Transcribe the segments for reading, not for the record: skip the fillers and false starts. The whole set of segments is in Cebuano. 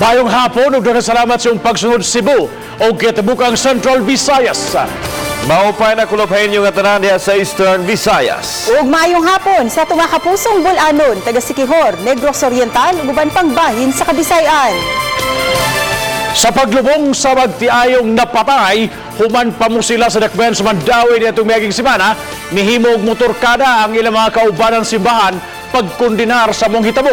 Maayong hapon ug daghang salamat sa iyong pagsunod, Cebu ug kitibukang Central Visayas. Maupay na kulophen nga tanan diha sa Eastern Visayas. Ug maayong hapon sa atong mga kapusong Bol-anon, taga Siquijor, Negros Oriental ug uban pang bahin sa Kabisayan. Sa paglubong sa magtiayong napatay, human pa mo sila sa dakbayan sa Mandaue niadtong miaging semana, nihimog motorkada ang ilang mga kaubanan simbahan pagkondenar sa maong hitabo.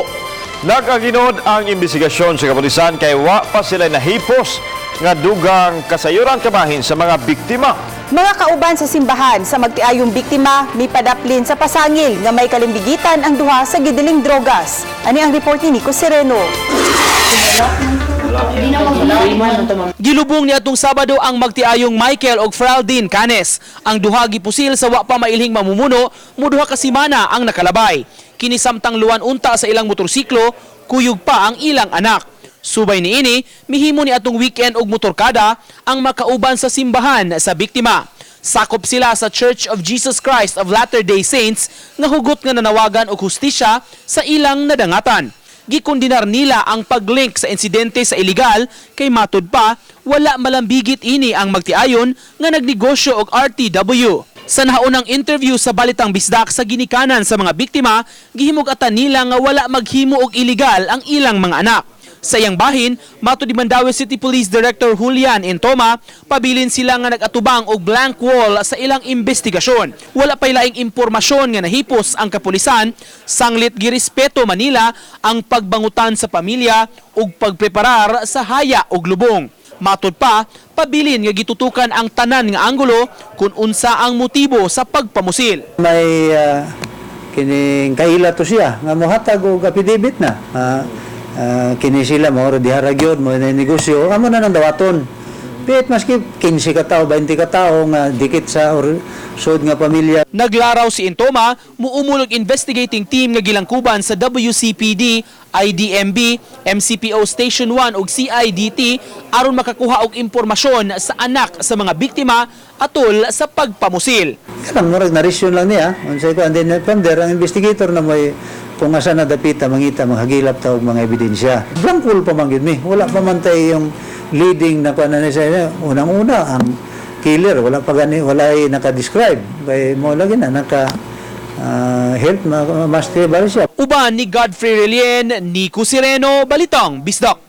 Nag-aginod ang imbestigasyon sa kapulisan kay wa pa sila nahipos nga dugang kasayuran kabahin sa mga biktima. Mga kauban sa simbahan sa magtiayong biktima mipadaplin sa pasangil nga may kalimbigitan ang duha sa gidiling drogas. Ani ang report ni Nico Sereno. Gilubong niadtong Sabado ang magtiayong Michael og Fraldin Canes. Ang duha gipusil sa wa pa mailhing mamumuno, muduha ka semana ang nakalabay. Kini samtang luwan unta sa ilang motorsiklo, kuyog pa ang ilang anak. Subay niini, mihimo niadtong weekend og motorkada ang makauban sa simbahan sa biktima. Sakop sila sa Church of Jesus Christ of Latter-day Saints nga hugot nga nanawagan og hustisya sa ilang nadangatan. Gikondenar nila ang paglink sa insidente sa illegal kay matud pa wala malambigit ini ang magtiayon nga nagnegosyo og RTW. Sa naunang interview sa Balitang Bisdak sa ginikanan sa mga biktima, gihimug-atan nila nga wala maghimo og illegal ang ilang mga anak. Sa iyang bahin, matud ni Mandaue City Police Director Julian Intoma, pabilin sila nga nag-atubang og blank wall sa ilang investigasyon. Wala pa'y laing impormasyon nga nahipos ang kapulisan, sanglit girespeto Manila ang pagbangutan sa pamilya ug pagpreparar sa haya og lubong. Matud pa, pabilin nga gitutukan ang tanan nga anggulo kung unsa ang motibo sa pagpamusil. May kining kaila to siya nga mohatag og affidavit na. Kini sila mo diha ra gyud mo na negosyo amo na nang dawaton. Pit maski 15 ka tawo, 20 ka tawo nga dikit sa or sud nga pamilya. Naglaraw si Intoma, muumol og investigating team nga gilangkuban sa WCPD, IDMB, MCPO Station 1 ug CIDT aron makakuha og impormasyon sa anak sa mga biktima atol sa pagpamusil. Kanang murag narration lang niya. Unsay ko, and then from there ang investigator na mo'y kung asa na dapita mangita, manghagilap ta og mga ebidensya. Blank wall pa man gyud mi. Wala pa man tay yung leading na kuan na siya. Unang-una ang killer wala pa gani, wala ay naka-describe kay mo lagi na naka health master ba siya. Uban ni Godfrey Relien, Nico Sireno, Balitang Bisdak.